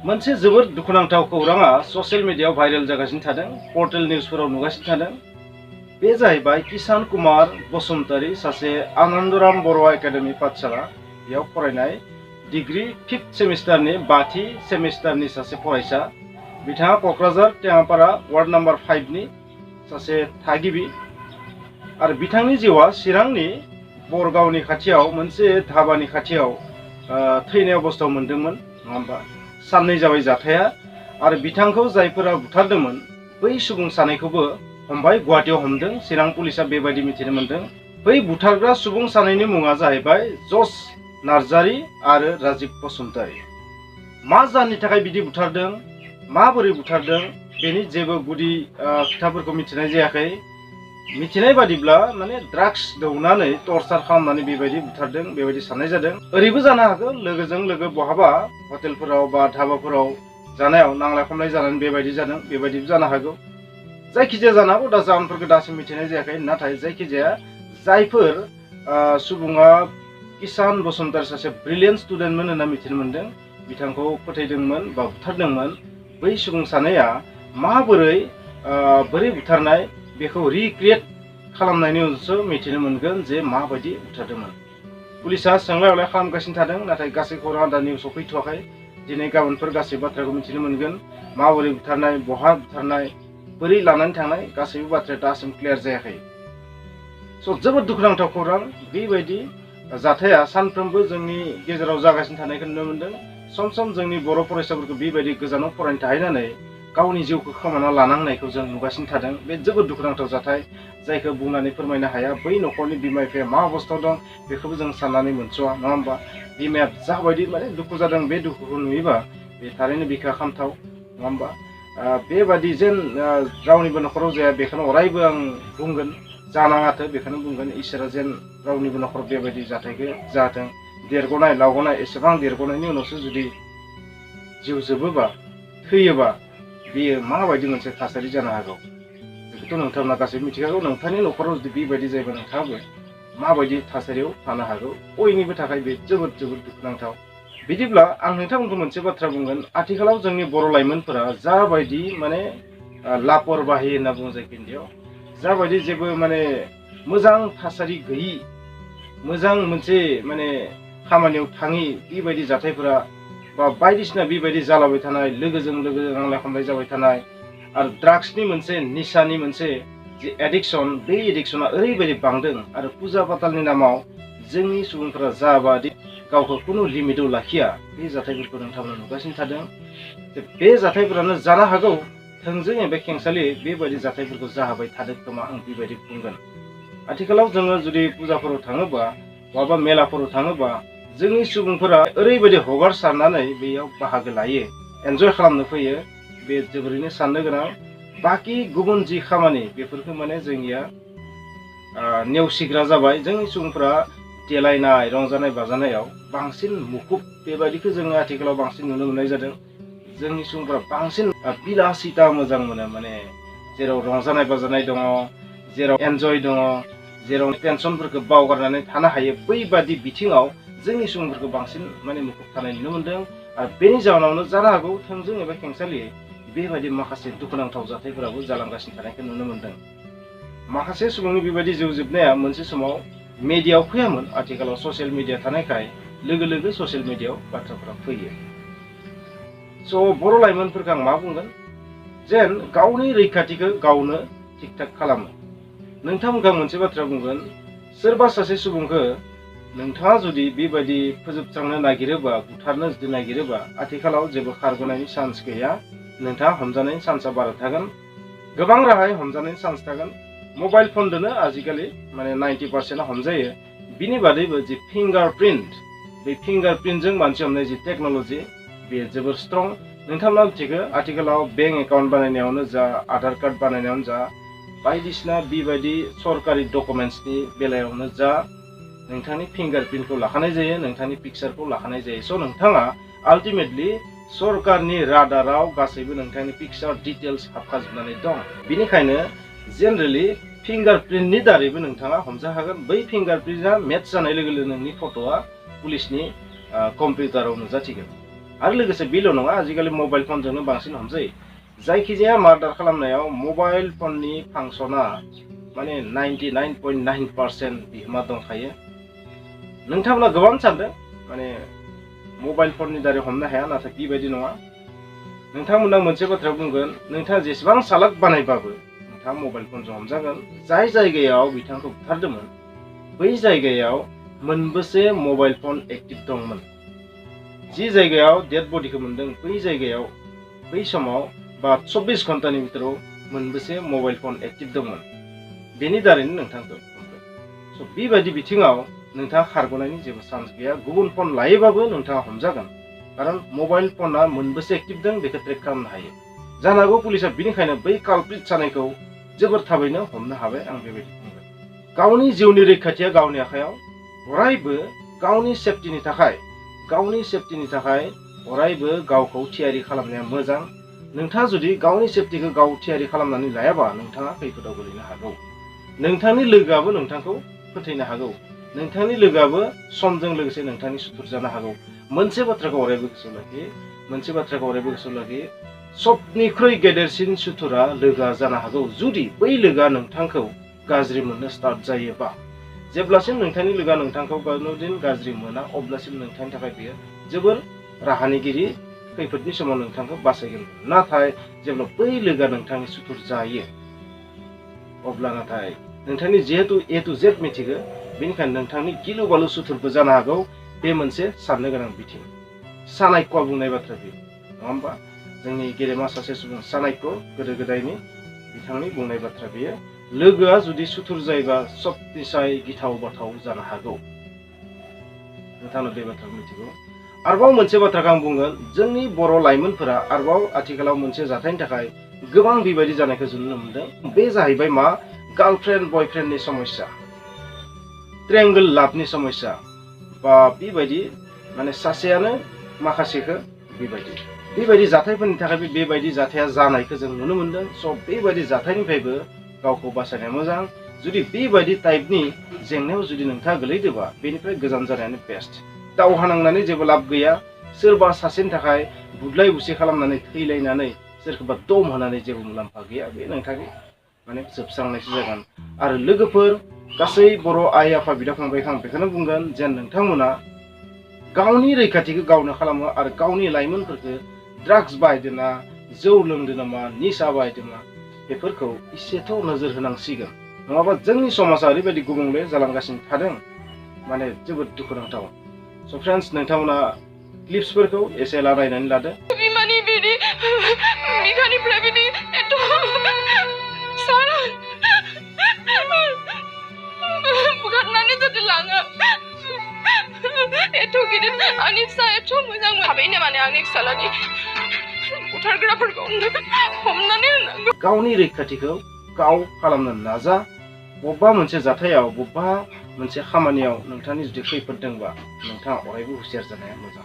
मोनसे जोबोद दुखुनांथाव खौराङा ससियेल मिडियायाव भाइरेल जागासिनो थादों, पर्टेल निउसफोराव नुगासिनो थादों। बे जाहैबाय किसान कुमार बसुमतारी, सासे आनन्दराम बर' एकाडेमि पाठशाला बेयाव फरायनाय डिग्री 5th सेमिस्टारनि 5थि सेमिस्टारनि सासे फरायसा। बिथाङा क'क्राझार टेङापारा वार्ड नम्बर 5 नि सासे थागिबि आरो बिथांनि जिउआ चिरांनि बरगावनि खाथियाव मोनसे धाबानि खाथियाव थैनाय अबस्थायाव मोनदोंमोन, नङा होमबा? साननै जाबाय जाथाया आरो बिथांखौ जायफोरा बुथारदोंमोन बै सुबुं सानैखौबो हमबाय, गुवाहाटीयाव हमदों। चिरां पुलिसा बेबायदि मिथिनो मोन्दों। बै बुथारग्रा सुबुं सानैनि मुङा जाहैबाय जस नार्जारी आरो राजिब बसुमतारी। मा जाहोननि थाखाय बिदि बुथारदों, माबोरै बुथारदों, बेनि जेबो गुदि खोथाफोरखौ मिथिनाय जायाखै। मिथिनाय बादिब्ला माने ड्राग्स दौनानै टर्चार खालामनानै बेबायदि बुथारदों, बेबायदि साननाय जादों। ओरैबो जानो हागौ लोगोजों लोगो बहाबा हटेलफोराव बा धाबाफोराव जानायाव नांलाय खमलाय जानानै बेबायदि जादों, बेबायदिबो जानो हागौ। जायखिजाया जानो हागौ, दा जाहोनफोरखौ दासिम मिथिनाय जायाखै। नाथाय जायखिजाया जायफोर सुबुङा किसान बसुमतारी सासे ब्रिलियेन्ट स्टुडेन्टमोन होनना मिथिनो मोन्दों, बिथांखौ फोथैदोंमोन बा बुथारदोंमोन, बै सुबुं सानैया माबोरै बोरै बुथारनाय बेखौ रिक्रिएट खालामनायनि उनावसो मिथिनो मोनगोन जे माबायदि बुथारदोंमोन। पुलिसा सोंलाय हलाय खालामगासिनो थादों, नाथाय गासै खौराङा दा निउसाव फैथ'वाखै। दिनै गाबोनफोर गासै बाथ्राखौ मिथिनो मोनगोन। माबोरै बुथारनाय, बहा बुथारनाय, बोरै लानानै थांनाय, गासैबो बाथ्राया दासिम क्लियार जायाखै। स' जोबोद दुखुनांथाव खौरां। बेबायदि जाथाया सानफ्रोमबो जोंनि गेजेराव जागासिनो थानायखौ नुनो मोन्दों। सम सम जोंनि बर' फरायसाफोरखौ बेबायदि गोजानाव फरायनो थाहैनानै गावनि जिउखौ खोमाना लानांनायखौ जों नुगासिनो थादों। बे जोबोद दुखुनांथाव जाथाय, जायखौ बुंनानै फोरमायनो हाया। बै न'खरनि बिमा बिफाया मा अबस्थायाव दं बेखौबो जों साननानै मोनस'वा, नङा होमबा? बिमाया जाबायदि माने दुखु जादों, बे दुखुखौ नुयोबा बे थारैनो बिखा खामथाव, नङा होमबा? बेबादि जेन रावनिबो न'खराव जाया बेखौनो अरायबो आं बुंगोन। जानाङाथो बेखौनो बुंगोन। इसोरा जेन रावनिबो न'खराव बेबायदि जाथायखौ जाथों। देरग'नाय लावग'नाय एसेबां देरग'नायनि उनावसो जुदि जिउ जोबोबा, थैयोबा, बेयो माबायदि मोनसे थासारि जानो हागौ बेखौथ' नोंथांमोना गासैबो मिथिखागौ। नोंथांनि न'खराव जुदि बेबायदि जायोबा नोंथाङाबो माबायदि थासारियाव थानो हागौ। बयनिबो थाखाय बे जोबोद जोबोद दुखुनांथाव। बिदिब्ला आं नोंथांमोनखौ मोनसे बाथ्रा बुंगोन। आथिखालाव जोंनि बर' लाइमोनफोरा जाबायदि माने लापरबाहि होनना बुङो जायखि हिन्दीयाव, जाबायदि जेबो माने मोजां थासारि गैयि, मोजां मोनसे माने खामानियाव थाङि बेबायदि जाथायफोरा बा बायदिसिना बेबायदि जालाबाय थानाय, लोगोजों लोगो नांलाय खमलाय जाबाय थानाय आरो ड्राग्सनि मोनसे निसानि मोनसे जे एडिक्सन, बे एडिक्सना ओरैबायदि बांदों। आरो फुजा फाथालनि नामाव जोंनि सुबुंफोरा जाबादि गावखौ खुनु लिमिटआव लाखिया, बे जाथायफोरखौ नोंथांमोना नुगासिनो थादों। बे जाथायफोरानो जानो हागौ थोंजों एबा खेंसालि बेबायदि जाथायफोरखौ जाहोबाय थादों खोमा, आं बेबायदि बुंगोन। आथिखालाव जोङो जुदि फुजाफोराव थाङोबा, बहाबा मेलाफोराव थाङोबा, जोंनि सुबुंफोरा ओरैबायदि हगारसारनानै बेयाव बाहागो लायो, एन्जय खालामनो फैयो। बे जोबोरैनो साननो गोनां। बाखि गुबुन जि खामानि बेफोरखौ माने जोंनिया नेवसिग्रा जाबाय। जोंनि सुबुंफोरा देलायनाय, रंजानाय बाजानायाव बांसिन मुखुब, बेबायदिखौ जोङो आथिखालाव बांसिन नुनो मोननाय जादों। जोंनि सुबुंफोरा बांसिन बिलासिता मोजां मोनो, माने जेराव रंजानाय बाजानाय दङ, जेराव एन्जय दङ, जेराव टेनसनफोरखौ बावगारनानै थानो हायो, बैबादि बिथिङाव जोंनि सुबुंफोरखौ बांसिन माने मुखुब थानाय नुनो मोन्दों। आरो बेनि जाहोनावनो जानो हागौ थोंजों एबा खेंसालियै बेबायदि माखासे दुखुनांथाव जाथायफोराबो जालांगासिनो थानायखौ नुनो मोन्दों। माखासे सुबुंनि बेबायदि जिउ जोबनाया मोनसे समाव मिडियायाव फैयामोन। आथिखालाव ससियेल मिडिया थानायखाय लोगो लोगो ससियेल मिडियायाव बाथ्राफोरा फैयो। स' बर' लाइमोनफोरखौ आं मा बुंगोन, जेन गावनि रैखाथिखौ गावनो थिग थाक खालामो। नोंथांमोनखौ आं मोनसे बाथ्रा बुंगोन, सोरबा सासे सुबुंखौ नोंथाङा जुदि बेबायदि फोजोबस्रांनो नागिरोबा, बुथारनो जुदि नागिरोबा, आथिखालाव जेबो खारग'नायनि चान्स गैया। नोंथाङा हमजानायनि चान्सआ बारा थागोन। गोबां राहायै हमजानायनि चान्स थागोन। मबाइल फनजोंनो आजिखालि माने 90% हमजायो। बिनि बादैबो जि फिंगार प्रिन्ट, बे फिंगार प्रिन्टजों मानसि हमनाय जि टेक्न'लजि, बेयो जोबोर स्ट्रं। नोंथांमोना मिथिगौ आथिखालाव बेंक एकाउन्ट बानायनायावनो जा, आधार कार्ड बानायनायावनो जा, बायदिसिना बेबायदि सरकारि डकुमेन्ट्सनि बेलायावनो जा, नोंथांनि फिंगार प्रिन्टखौ लाखानाय जायो, नोंथांनि पिक्सारखौ लाखानाय जायो। स' नोंथाङा आल्टिमेटलि सरकारनि रादाराव गासैबो नोंथांनि पिक्सार डिटेल्स हाबखाजोबनानै दं। बेनिखायनो जेनेरेलि फिंगार प्रिन्टनि दारैबो नोंथाङा हमजाखागोन। बै फिंगार प्रिन्टआ मेट्च जानाय लोगो लोगो नोंनि फट'आ पुलिसनि कम्पिउटाराव नुजाथिगोन। आरो लोगोसे बेल' नङा आजिखालि मबाइल फनजोंनो बांसिन हमजायो जायखिजाया मार्डार खालामनायाव मबाइल फननि फांसना माने 99.9% बिहोमा दंखायो। नोंथांमोना गोबां सानदों माने मबाइल फननि दारै हमनो हाया नाथाय बेबायदि नङा। नोंथांमोना मोनसे बाथ्रा बुंगोन नोंथाङा जेसेबां चालाक बानायबाबो नोंथाङा मबाइल फनजों हमजागोन। जाय जायगायाव बिथांखौ बुथारदोंमोन बै जायगायाव मोनबेसे मबाइल फन एक्टिभ दंमोन, जि जायगायाव डेड बडिखौ मोनदों बै जायगायाव बै समाव बा 24 घन्टानि भितराव मोनबेसे मबाइल फन एक्टिभ दंमोन, बेनि दारैनो नोंथांखौ हमगोन। स' बेबायदि बिथिङाव नोंथाङा खारग'नायनि जेबो चान्स गैया। गुबुन फन लायोबाबो नोंथाङा हमजागोन खारन मबाइल फना मोनबेसे एक्टिभ दं बेखौ ट्रेक खालामनो हायो। जानो हागौ पुलिसा बिनिखायनो बै कालप्रिट जानायखौ जोबोर थाबैनो हमनो हाबाय। आं बेबायदि बुंगोन गावनि जिउनि रैखाथिया गावनि आखायाव। अरायबो गावनि सेफटिनि थाखाय अरायबो गावखौ थियारि खालामनाया मोजां। नोंथाङा जुदि गावनि सेफटिखौ गाव थियारि खालामनानै लायाबा नोंथाङा खैफोदाव गोलैनो हागौ। नोंथांनि लोगोआबो नोंथांखौ फोथैनो हागौ। नोंथांनि लोगोआबो समजों लोगोसे नोंथांनि सुथुर जानो हागौ। मोनसे बाथ्राखौ अरायबो गोसोआव लाखि सबनिख्रुइ गेदेरसिन सुथुरा लोगोआ जानो हागौ जुदि बै लोगोआ नोंथांखौ गाज्रि मोननो स्टार्ट जायोबा। जेब्लासिम नोंथांनि लोगोआ नोंथांखौ दिन गाज्रि मोना अब्लासिम नोंथांनि थाखाय बेयो जोबोर राहानिगिरि, खैफोदनि समाव नोंथांखौ बासायगोन। नाथाय जेब्ला बै लोगोआ नोंथांनि सुथुर जायो अब्ला नाथाय नोंथांनि जिहेतु ए टु जेड मिथिगो, बेनिखायनो नोंथांनि गिलु बालु सुथुरबो जानो हागौ। बे मोनसे साननो गोनां बिथिं। सानायक'आ बुंनाय बाथ्रा बे नङा होमबा? जोंनि गेदेमा सासे सुबुं सानायक' गोदो गोदायनि बिथांनि बुंनाय बाथ्रा बेयो। लोगोआ जुदि सुथुर जायोबा सबनिसाय गिथाव बाथाव जानो हागौ। नोंथाङा बे बाथ्राखौ मिथिगौ। आरोबाव मोनसे बाथ्राखौ आं बुंगोन, जोंनि बर' लाइमोनफोरा आरोबाव आथिखालाव मोनसे जाथायनि थाखाय गोबां बेबायदि जानायखौ जों नुनो मोनदों। बे जाहैबाय मा? गार्लफ्रेन्ड बयफ्रेन्डनि समस्या, ट्रायंगल लाभनि समस्या, बा बेबायदि माने सासेयानो माखासेखौ बेबायदि जाथायफोरनि थाखाय बेबायदि जाथाया जानायखौ जों नुनो मोनदों। स' बेबायदि जाथायनिफ्रायबो गावखौ बासायनाया मोजां। जुदि बेबायदि टाइपनि जेंनायाव जुदि नोंथाङा गोलैदोंबा बेनिफ्राय गोजान जानायानो बेस्ट। दावहा नांनानै जेबो लाब गैया। सोरबा सासेनि थाखाय बुदलाय बुसि खालामनानै थैलायनानै सोरखौबा दम होनानै जेबो मुलाम्फा गैया। बे नोंथांनि माने जोबस्रांनायसो जागोन। आरो लोगोफोर गासै बर' आइ आफा बिदा फंबायखौ आं बेखौनो बुंगोन जेन नोंथांमोना गावनि रैखाथिखौ गावनो खालामो आरो गावनि लाइमोनफोरखौ ड्राग्स बाहायदों ना, जौ लोंदों नामा, निसा बाहायदों ना, बेफोरखौ एसेथ' नोजोर होनांसिगोन। नङाबा जोंनि समाजा ओरैबायदि गुबुंले जालांगासिनो थादों माने जोबोद दुखुनांथाव। स' फ्रेन्ड्स, नोंथांमोना क्लिप्सफोरखौ एसे नायनानै लादो। गावनि रैखाथिखौ गाव खालामनो नाजा। बबेबा मोनसे जाथायाव, बबेबा मोनसे खामानियाव नोंथांनि जुदि खैफोद दंबा नोंथाङा अरायबो हुसियार जानाया मोजां।